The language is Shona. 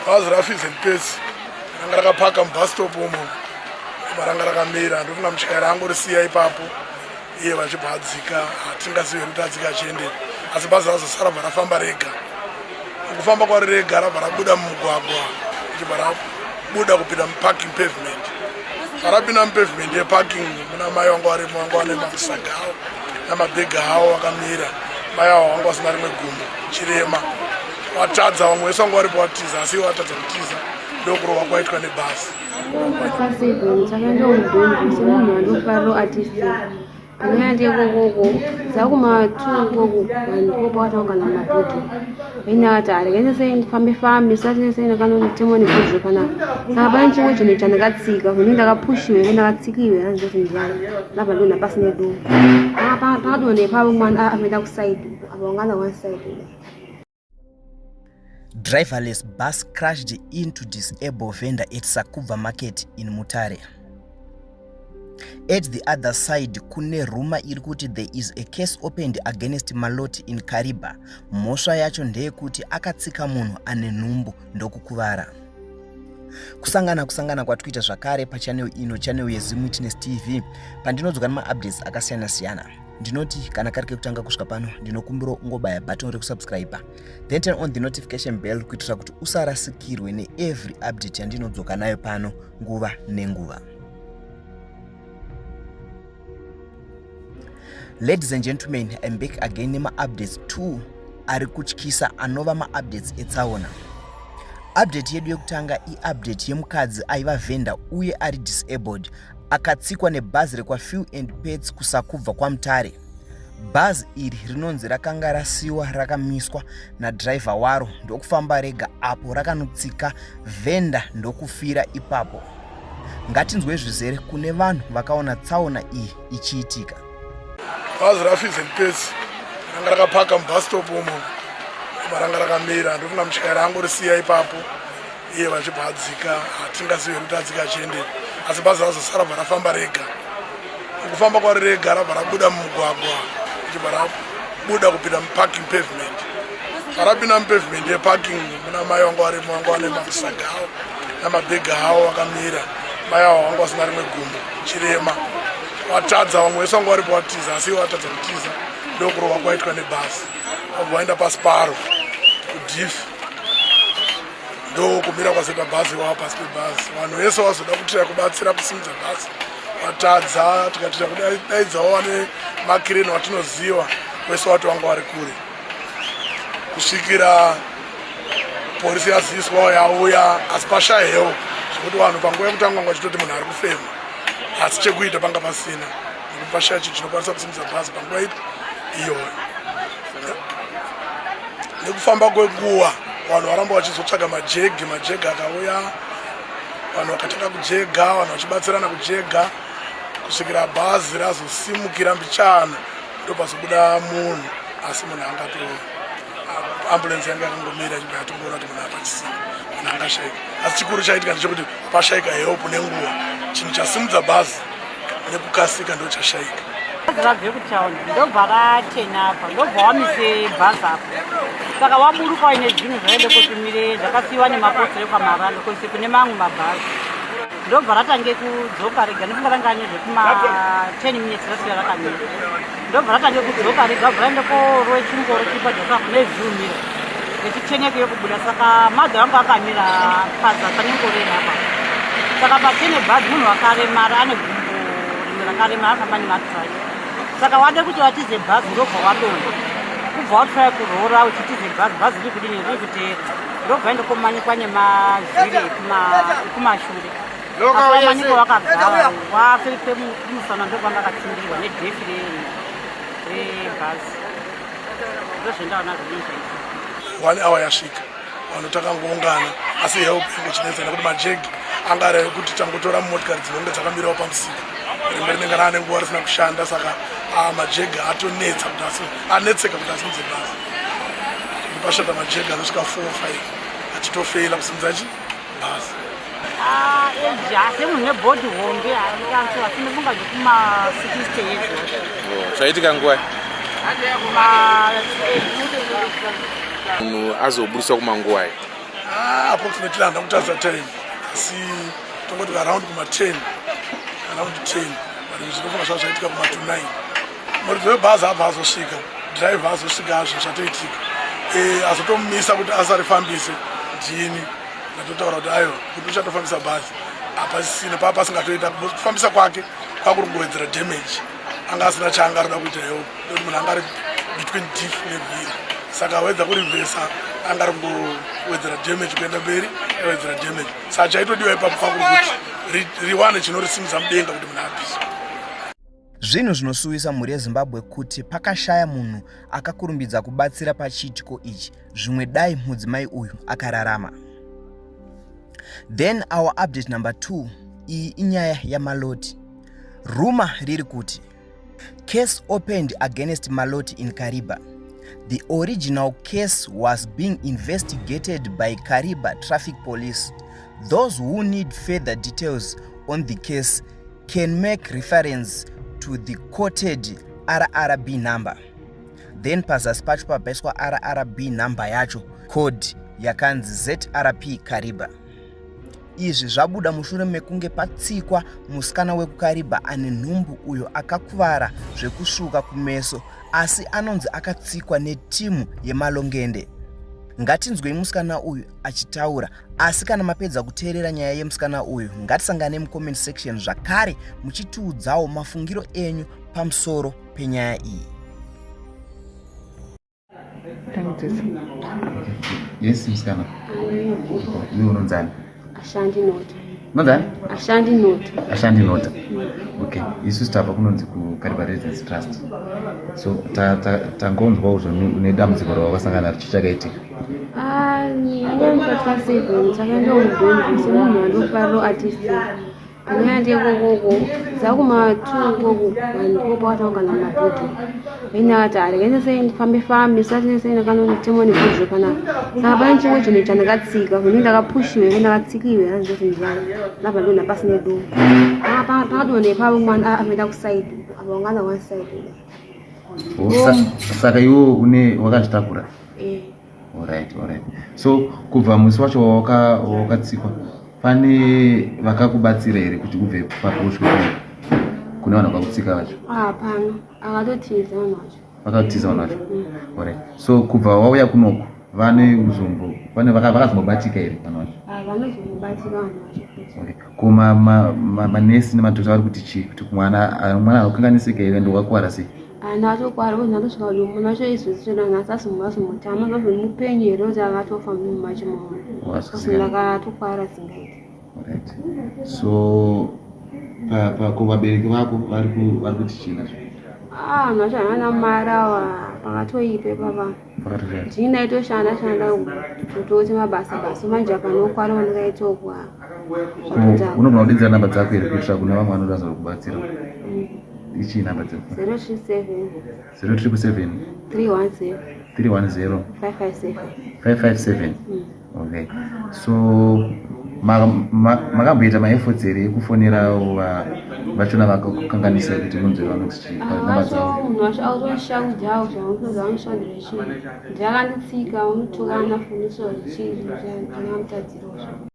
Bhazi raFees and Pets ranga rakapaka mubus stop umo, ranga rakamira. Ndofunga mutyairi angorisiya ipapo, iye vachibva adzika. Hatingazivi kuti adzika achiendepi, asi bhazi razosara bva rafamba rega. Mukufamba kwari rega rabva rabuda mumugwagwa, richibva rabuda kupinda muparking pavement. Parapinda mupavement yeparking muna mai vanga varimo, vanga vane masaga avo namabhegi avo vakamira. Mai avo vanga vasina rimwe gumbo, chirema. Watadza, vamwe vese vanga varipo watiza, asi ivo vatadza kutiza, ndokurohwa kwaitwa nebhazi. Pa7 takaenda mudhonzi semunhu andofariro artist. Panonyaya ndekokoko dzakuma2 koko, vanhu ndipo pakataungana mumabhodhi. Vainakati arekaende sei, ndifambe fambe sati sei, ndakanotemwa nebhodhiro panapa. Saka pane chimwe chinhu chandakatsika, kune ndakapushiwe, ndakatsikiwe, hanzi ndiyani ndabva ndonha pasi nedomo pakadonha ipapo. Mwana amenda kusaidi apa, ungana one side. Driverless bus crashed into disabled vendor at Sakubva Market in Mutare. At the other side kune rumour iri kuti there is a case opened against Maloti in Kariba. Mhosva yacho ndeyekuti akatsika munhu ane nhumbu ndokukuvara. Kusangana kusangana kwatikuita zvakare pachannel ino, channel yeZim Witness TV, pandinodzoka nemaupdates akasiyana siyana. Ndinoti kana kari kekutanga kusvika pano, ndinokumbira ungobaya button rekusubscribe, then turn on the notification bell kuitira kuti usarasikirwe neevery update yandinodzoka nayo pano nguva nenguva. Ladies and gentlemen, I'm back again nemaupdates 2 ari kutyisa, anova maupdates etsaona. Update yedu yekutanga iupdate yemukadzi aiva vendor uye ari disabled, akatsikwa nebhazi rekwaFuel and Pets kuSakubva kwaMutare. Bhazi iri rinonzi rakanga rasiwa rakamiswa nadhiraivha waro, ndokufamba rega apo rakanotsika vendor ndokufira ipapo. Ngatinzwe zvizere kune vanhu vakaona tsaona iyi ichiitika. Bhazi raFees and Pets ranga rakapaka mubus stop umo, ranga rakamira. Ndofunga mutyairi angorisiya ipapo, iye vachibva adzika. Hatingazivi kuti adzika achiendepi, asi bhazi razosara bva rafamba rega. Mukufamba kwari rega rabva rabuda mumugwagwa, richibva rabuda kupinda muparking pavement. Parapinda mupavement yeparking muna mai vanga varimo, vanga vane masaga avo namabhegi avo vakamira. Mai avo vanga vasina rimwe gumbo, chirema. Watadza, vamwe vese vanga varipo watiza, asi ivo vatadza kutiza, ndokurohwa kwaitwa nebhazi. Vabva vaenda pasi paro kudhifi, ndokumira kwazoita bhazi, wava pasi pebhazi. Vanhu vese vazoda kutira kubatsira kusimudza bhazi vatadza. Tikatira kudaidzawo vane makireni watinoziva, wese wati vanga vari kure, kusvikira polisi yaziviswawo yauya, asi pashayewo zvekuti vanhu panguva yekutanga vanga vachitoti munhu ari kufema, asi chekuita panga pasina, nekuti pashaya chinhu chinokwanisa kusimudza bhazi panguva ipi iyoyo. Nekufamba kwenguva vanhu varamba vachizotsvaga majegi. Majegi akauya, vanhu vakatanga kujega, vanhu vachibatsirana kujega kusvikira bhazi razosimukira mbichana, ndopazobuda munhu. Asi munhu angato ambulance yanga yakangomira, ichibva yatongoona kuti munhu apachisina, munhu angashaika. Asi chikuru chaitika ndechekuti pashaika help nenguva. Chinhu chasimudza bhazi nekukasika ndo chashaika. Bhazi rabve kutaundi, ndobva ratena apa, ndobva wamise bhazi apa. Saka waburuka waine zvinhu zvaende kotumire zvakasiyiwa nemapostori ekwaMarando kuise kune mamwe mabhazi, ndobva ratange kudzoka rega. Ndofunga ranga ane zvekuma 10 minutes rasiya rakamira, ndobva ratange kudzoka rega, bva raende korwe chingoro chiri padhasa neziumira rechiteneke yokubuda. Saka madha vangu akamira pazasi pane ngoro iri apa. Saka patene bhazi munhu wakaremara, ane gumbo rimwe rakaremara, anofamba nematraki. Saka wade kuti watize bhazi, ndobva wadonha, kubva watraya kuroora uchitize bhazi, bhazi riri kudini? Riri kuteera. Ndobva ende komanikwa nemavhiri ekumashure. Asi wamanikwa wakagara wafiri kumusana, ndobva akatsindirirwa nedhefi rebhazi. Ndozvendaona zvidini chaicho. One hour yasvika, vanhu takangoungana, asi help inge chinetsa nekuti majegi anga ari ekuti tangotora mumotikari dzinonge dzakamirawo pamusika. Rimwe rinenge raane nguva risina kushanda, saka majegi atonetsa kuti anetseka kuti asimudze bhazi. Pashata majegi anosvika 4 5, achitofeila kusimudza chi bhazi. Semunhu nebhodhi hombe asi ndinofunga zvekuma 60 years. Zvaitika nguva kuma munhu azoburitswa kumanguvai? Ah, approximately handina kutarisa time asi tongoti around kuma 10, around 10, but zvinofunga zvava zvaitika kuma to 9. Muridzi webhazi abva azosvika, driver azosvika, zvinhu zvatoitika. Azotomumisa kuti asarifambise ndini. Ndatotaura kuti aiwa, kuti uchatofambisa bhazi hapasisina, paa pasingatoita kufambisa kwake, kwakuri kungowedzera damage. Anga asina chaanga arida kuita help nekuti munhu anga ari between diff nevhiri, saka awedza kurivhesa, anga ari kungowedzera damage kuenda mberi, aiwedzera damage. Saka chaitodiwa ipapo kwakuri kuti riwane chinorisimudza mudenga kuti munhu abviswe. Zvinhu zvinosuwisa, mhuri yeZimbabwe, kuti pakashaya munhu akakurumbidza kubatsira pachiitiko ichi. Zvimwe dai mudzimai uyu akararama. Then our update number 2, iyi inyaya yaMaloti. Rumour riri kuti case opened against Maloti in Kariba. The original case was being investigated by Kariba Traffic Police. Those who need further details on the case can make reference to the quoted RRB number. Then pazasi pacho pabaiswa RRB number yacho, code yakanzi ZRP Kariba. Izvi zvabuda mushure mekunge patsikwa musikana wekuKariba ane nhumbu, uyo akakuvara zvekusvuka kumeso, asi anonzi akatsikwa netimu yemalongende. Ngatinzwei musikana uyu achitaura. Asi kana mapedza kuteerera nyaya yemusikana uyu, ngatisangane mucomment section zvakare muchitiudzawo mafungiro enyu pamusoro penyaya iyi. Tangedzesa. Yes, musikana, iwe unonzani? Ashandi Nota. Unonzani? Ashandi Nota. Ashandi Nota, okay. Isusu tabva kunonzi kuKariba Residence Trust, so tangonzwawo zvoni une dambudziko rawakasangana naro. Chii chakaitika? Ndanyanya 7 takaenda mudhonzi semunhu andofariro artist. Ndinoya ndekokoko dzakuma 2 ikoko, vanhu pakataungana mumabhodhi, vainakati arekaende sei ndifambe fambe sati sei ndakanotemwa nebhodhoro panapa. Saka pane chimwe chinhu chandakatsika vhini, ndakapushiwe, ndakatsikiwe, hanzoti ndiyani, ndabva ndonha pasine dombo pakadonha ipapo. Mwana amenda kuside apa, wangana one side. Oh, saka iwo une wakazvitakura? Eh. Alright, so kubva musi wacho wawakatsikwa, pane vakakubatsira here kuti ubve papo usvike kune vanhu vakakutsika vacho? Hapana, akatotiza vanhu vacho. Vakatiza vanhu vacho, alright. So kubva wauya kunoku, vane uzombo pane vakazombobatika here vanhu vacho? Vanozombobatika vanhu vacho futi. Okay. Ko manesi nemadhokta vari kuti chii, kuti mwana anokanganisika here, ndowakuvara sei? Ana atokwara, kuti ndandosvika kuti munhu wacho izvozvi nhasi azomutama, zvazvo mupenyu here kuti akatofa munhu macho maona. Wazviziva. Ndakatokwara singaiti. Alright. So ko vabereki vako vari kuti chii nazvo? Ah, vanhu vacho havana mari ava, pakatoipa ipapa. Pakatoshata. Ndini ndaitoshanda shanda kutoti mabasa basa, manje panokwara vandikaitokwa. Unogona kudedzera namba dzako here kuitira kune vamwe vanoda kubatsira? Ichii namba dzako? 037. 0777. 310. 310. 557. 557. Okay, so makamboita maefforts here ekufonera vachona vakakukanganisa kuti munzwe vanoti chii namba Vacho dzavo? Munhu wacho autoshaudhawo zvaanozoanoshandira chii, ndiakanditsika, unotukana, fundiso zvichii, ndingamutadzirawo.